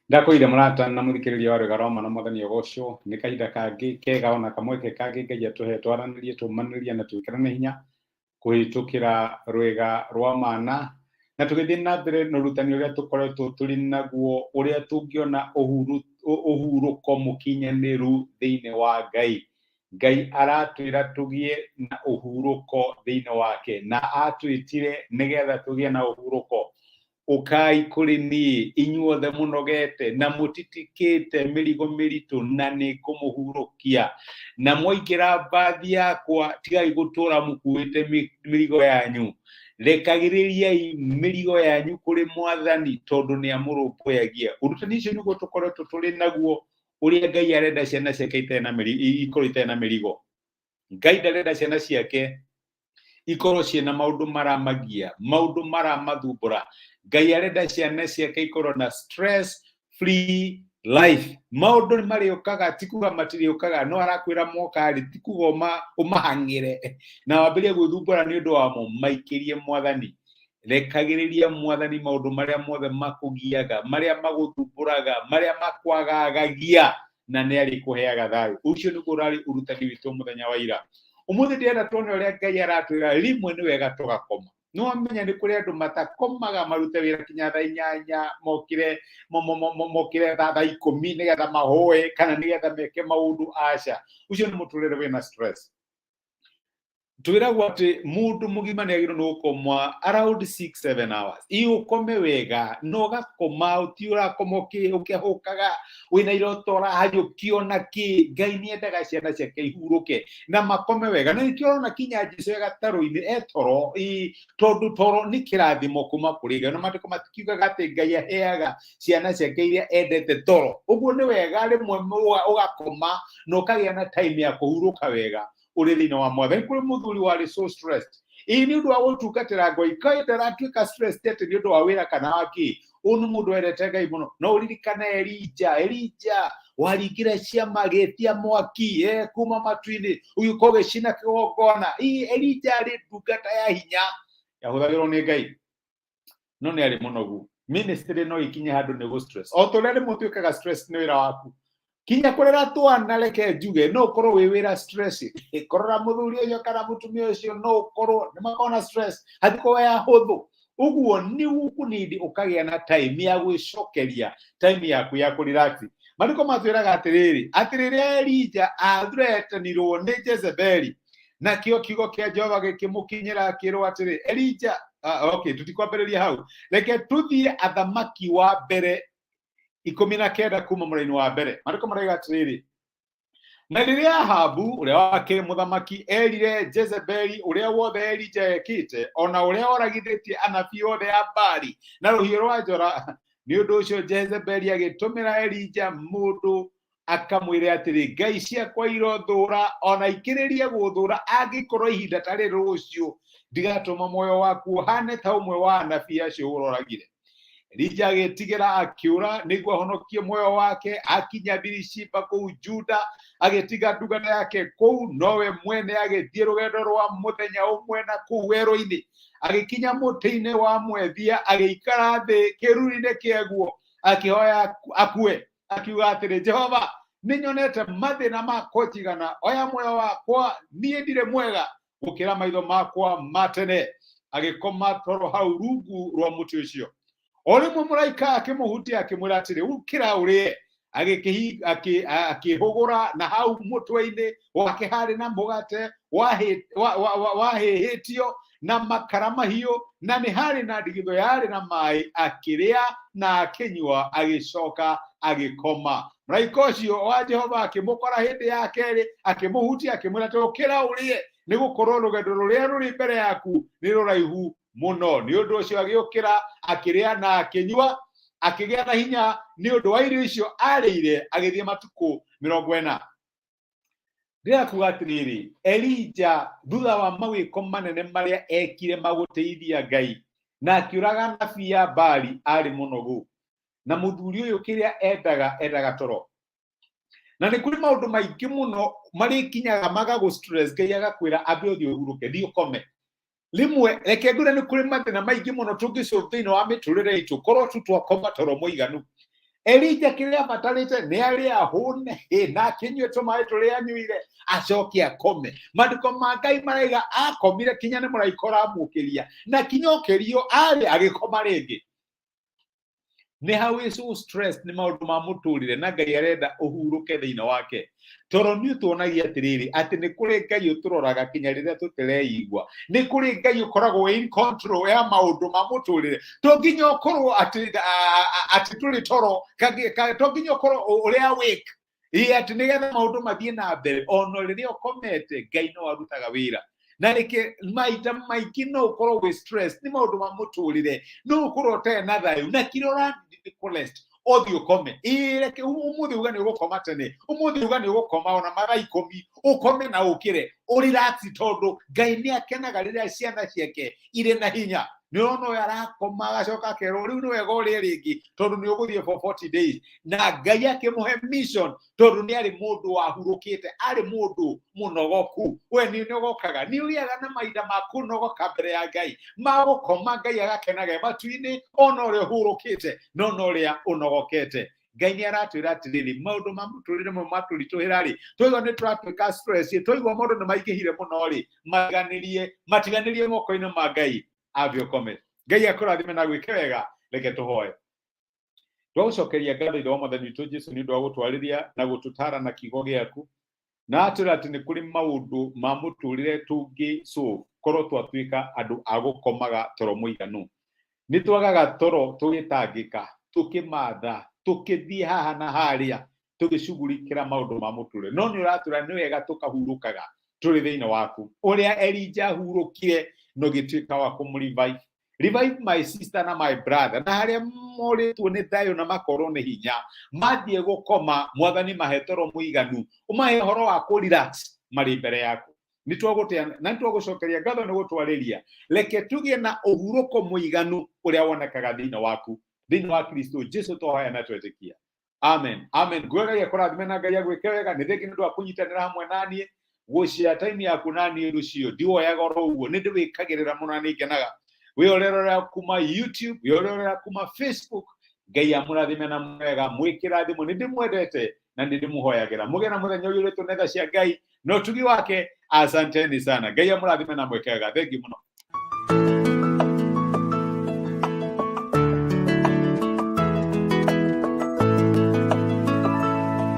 Ndakwĩire mũrata na mũthikĩrĩria wa rwĩga rwa ma na mwathani ũgocwo nĩ kahinda kangĩ kega ona kamweke kangĩ Ngai atũhe twaranĩrie tũmanĩrie na twĩkĩrane hinya kũhĩtũkĩra rwĩga rwa mana na tũgĩthiĩ na mbere na ũrutani ũrĩa tũkoretwo tũrĩ naguo ũrĩa tũngĩona ũhurũko mũkinyanĩru thĩinĩ wa Ngai. Ngai aratwĩra tũgĩe na ũhurũko thĩinĩ wake na atwĩtire nĩgetha tũgĩe na ũhurũko. Ũkai kũrĩ niĩ, inyuothe mũnogete na mũtitikĩte mĩrigo mĩritũ, na nĩngũmũhurũkia. Na mwaingĩra mbathi yakwa, tigai gũtũũra mũkuĩte mĩrigo yanyu. Rekagĩrĩriai mĩrigo yanyu kũrĩ Mwathani, tondũ nĩamũrũmbũyagia. Ũrutani ũcio nĩguo tũkoretwo tũrĩ naguo, ũrĩa Ngai arenda ciana ciake itarĩ na ikorwo itarĩ na mĩrigo. Ngai ndarenda ciana ciake ikorwo ciĩna maũndũ maramagia, maũndũ maramathumbũra. Ngai arenda ciana ciake ikorwo na stress free life. Maũndũ nĩ marĩũkaga, ti kuga matirĩũkaga, no arakwĩra moka rĩ, ti kuga ũmahang'ĩre na wambĩrĩrie gwĩthumbũra nĩ ũndũ wamo. Maikĩrie Mwathani. Rekagĩrĩria Mwathani maũndũ marĩa mothe makũgiaga, marĩa magũthumbũraga, marĩa makwagagagia, na nĩ arĩkũheaga thayũ. Ũcio nĩguo ũrarĩ ũrutani witũ mũthenya wa ira. Ũmũthĩ ndĩrenda tuone ũrĩa Ngai aratwĩra rĩmwe nĩ wega tũgakoma. Nĩ wamenya nĩ kũrĩ andũ matakomaga marute wĩra kinya thaa inyanya, mokĩre mokĩre thaa 10 nĩgetha mahoe kana nĩgetha meke maũndũ. Aca, ũcio nĩ mũtũrĩre wĩna stress. Twĩragwo atĩ mũndũ mũgima nĩ agĩrĩirwo nĩ gũkoma around 6-7 hours. Ĩ ũkome wega na ũgakoma ũti ũrakoma ũkĩhũkaga wĩna iroto ũrahanyũkio na kĩ. Ngai nĩ endaga ciana ciake ihurũke na makome wega, na nĩkĩo ũrona kinya Jesu e gatarũ-inĩ e toro, tondũ toro nĩ kĩrathimo kuma kũrĩ Ngai. Na maandĩko matikiugaga atĩ Ngai aheaga ciana ciake iria endete toro. Ũguo nĩ wega rĩmwe ũgakoma na ũkagĩa na time ya kũhurũka wega ũrĩ thĩinĩ wa Mwathani. Kũrĩ mũthuri warĩ so stressed, ĩ nĩ ũndũ wa gũtungatĩra Ngai, kaĩ ndaratuĩka stressed atĩ nĩ ũndũ wa wĩra kana wa kĩ. Ũyũ nĩ mũndũ wendete Ngai mũno. No ũririkane Elija, Elija waringire ciama agĩtia mwaki kuma matu-inĩ ũgĩũka ũgĩcina kĩgongona. Ĩ Elija arĩ ndungata ya hinya yahũthagĩrwo nĩ Ngai, no nĩ arĩ mũnogu. Ministry no ikinye handũ nĩ gũ stress, o ta ũrĩa rĩmwe ũtuĩkaga stress nĩ wĩra waku kinya kũrera twana. Reke njuge no ũkorwo wĩ wĩra stress. Kũrora mũthuri ũcio kana mũtumia ũcio no ũkorwo nĩ makorwo na stress, hatikorwo ya hũthũ. Ũguo nĩ ũkũnindi ũkagĩa na time ya gwĩcokeria, time yaku ya kũrelax. Maandĩko matwĩraga atĩrĩrĩ, atĩ rĩrĩa Elija athreatenirwo nĩ Jezebeli, nakĩo kiugo kĩa Jehova gĩkĩmũkinyĩra akĩrwo atĩrĩ, Elija, okay, tũtikwambĩrĩria hau, reke tũthiĩ Athamaki wa Mbere 19 kuma mũraini wa mbere. Maandĩko maraiga atĩrĩrĩ, na rĩrĩa Ahabu ũrĩa wakĩrĩ mũthamaki erire Jezebeli ũrĩa wothe Elija ekĩte, ona ũrĩa oragithĩtie anabii othe a Baali na rũhiũ rwa njora, nĩ ũndũ ũcio Jezebeli agĩtũmĩra Elija mũndũ akamwĩre atĩrĩ, Ngai ciakwa irothũra ona ikĩrĩrie gũthũra angĩkorwo ihinda ta rĩrĩ rũciũ ndigatũma muoyo waku ũhane ta ũmwe wa anabii acio ũroragire. Elija agĩtigĩra akĩũra nĩguo ahonokie muoyo wake. Akinya Birishiba kũu Juda, agĩtiga ndungata yake kũu, nowe mwene agĩthiĩ rũgendo rwa mũthenya ũmwe na kũu werũ-inĩ. Agĩkinya mũtĩ-inĩ wa mwethia, agĩikara thĩ kĩĩruru-inĩ kĩaguo, akĩhoya akue, akiuga atĩrĩ, Jehova, nĩnyonete mathĩna makwa njigana, oya muoyo wakwa, niĩ ndirĩ mwega gũkĩra maitho makwa ma tene. Agĩkoma toro hau rungu rwa mũtĩ ũcio. O rĩmwe mũraika akĩmũhutia akĩmwĩra atĩrĩ, ũkĩra ũrĩe. Akĩhũgũra, na hau mũtwe-inĩ wake harĩ na mũgate wahĩhĩtio na makara mahiũ, na nĩ harĩ na ndigithũ yarĩ na maĩ. Akĩrĩa na akĩnyua, agĩcoka agĩkoma. Mũraika ũcio wa Jehova akĩmũkora hĩndĩ ya kerĩ, akĩmũhutia, akĩmwĩra atĩ, ũkĩra ũrĩe, nĩ gũkorwo rũgendo rũrĩa rũrĩ mbere yaku nĩ rũraihu mũno. Nĩ ũndũ ũcio agĩũkĩra, akĩrĩa na akĩnyua, akĩgĩa na hinya nĩ ũndũ wa irio icio arĩire, agĩthiĩ matukũ 40. Ndĩrakuga atĩrĩrĩ, Elija thutha wa mawĩko manene marĩa ekire ma gũteithia Ngai na akĩũraga anabii a Baali, arĩ mũnogu. Na mũthuri ũyũ kĩrĩa endaga, endaga toro. Na nĩ kũrĩ maũndũ maingĩ mũno marĩkinyaga magagũ stress, Ngai agakwĩra ambe ũthiĩ ũhurũke, thiĩ ũkome. Rĩmwe reke ngwĩre nĩ kũrĩ mathĩna maingĩ mũno tũngĩsolve thĩinĩ wa mĩtũrĩre itũ korwo tu twakoma toro mũiganu. Elija kĩrĩa abatarĩte nĩ arĩe ahũne na akĩnyue tũmaĩ tũrĩa anyuire acoke akome. Maandĩko ma Ngai maraiga akomire kinya nĩ mũraika ũramũkĩria, na kinya okĩrio arĩ agĩkoma rĩngĩ. Nĩ hau wĩ so stressed nĩ maũndũ ma mũtũrĩre na Ngai arenda ũhurũke thĩinĩ wake. Toro nĩ ũtuonagia atĩrĩrĩ atĩ nĩ kũrĩ Ngai ũtũroraga kinya rĩrĩa tũtĩreigua. Nĩ kũrĩ Ngai ũkoragwo in control ya maũndũ ma mũtũrĩre. To nginya ũkorwo atĩ atĩ tũrĩ toro, to nginya ũkorwo ũrĩ awake. Ĩĩ atĩ nĩgetha maũndũ mathiĩ na mbere ona rĩrĩa ũkomete Ngai no arutaga wĩra. Na rĩke maita maingĩ no ũkorwo wĩ stress nĩ maũndũ ma mũtũrĩre, no ũkorwo ũtarĩ na thayũ na kĩrĩa ũrathiĩ nĩ kũ rest, ũthiĩ ũkome. Ĩĩ reke ũmũthĩ uga nĩ ũgũkoma tene, ũmũthĩ uga nĩ ũgũkoma ona mathaa ikũmi, ũkome na ũkĩre ũrelax, tondũ Ngai nĩ akenaga rĩrĩa ciana ciake irĩ na hinya. Nĩ ũrona ũyũ arakoma agacoka akerwo rĩu nĩ wega ũrĩe rĩngĩ tondũ nĩ ũgũthiĩ for 40 days. Na Ngai akĩmũhe mission tondũ nĩ arĩ mũndũ wahurũkĩte, arĩ mũndũ mũnogoku. We nĩ ũnogokaga, nĩ ũgĩaga na mahinda ma kũnogoka mbere ya Ngai, ma gũkoma Ngai agakenaga e matu-inĩ ona ũrĩa ũhurũkĩte na ona ũrĩa ũnogokete. Ngai nĩ aratwĩra atĩrĩrĩ, maũndũ ma mũtũrĩre mamwe matũritũhĩra rĩ, twaigua nĩ tũratuĩka stress, twaigua maũndũ nĩ maingĩhire mũno rĩ, matiganĩrie, matiganĩrie moko-inĩ ma Ngai, ambe ũkome. Ngai akũrathime na gwĩke wega. Reke tũhoe. Twagũcokeria ngatho Ithe wa Mwathani witũ Jesu nĩ ũndũ wa gũtwarĩria na gũtũtaara na kiugo gĩaku. Na atwĩra atĩ nĩ kũrĩ maũndũ ma mũtũrĩre tũngĩ solve korwo twatuĩka andũ a gũkomaga toro mũiganu. Nĩ twagaga toro tũgĩtangĩka, tũkĩmatha, tũkĩthiĩ haha na harĩa, tũgĩcugurikĩra maũndũ ma mũtũrĩre. No nĩ ũratwĩra nĩ wega tũkahurũkaga tũrĩ thĩinĩ waku. Ũrĩa Elija ahurũkire na ũgĩtuĩka wa kũmũ revive. Revive my sister na my brother, na harĩa morĩtwo nĩ thayũ na makorwo nĩ hinya, mathiĩ gũkoma, Mwathani mahe toro mũiganu, ũmahe ũhoro wa kũ relax marĩ mbere yaku. Nĩ twagũtĩa na nĩ twagũcokeria ngatho nĩ gũtwarĩria. Reke tũgĩe na ũhurũko mũiganu ũrĩa wonekaga thĩinĩ waku, thĩinĩ wa Kristo Jesu twahoya na twetĩkia. Amen. Amen. Nguo Ngai akũrathime na Ngai agwĩke wega. Nĩ thengi nĩ ũndũ wa kũnyitanĩra hamwe na niĩ gũcia time yaku na niĩ rũciũ. Ndiwoyaga oro ũguo, nĩ ndĩwĩkagĩrĩra mũno na nĩ ngenaga. Wĩ ũrerorera kuma YouTube, wĩ ũrerorera kuma Facebook, Ngai amũrathime na mwega, mwĩkĩrathimo. Nĩ ndĩmwendete na nĩ ndĩmũhoyagĩra. Mũgĩe na mũthenya ũiyũrĩtwo nĩ tha cia Ngai na ũtugi wake. Asanteni sana. Ngai amũrathime na mwĩke wega. Thengi mũno.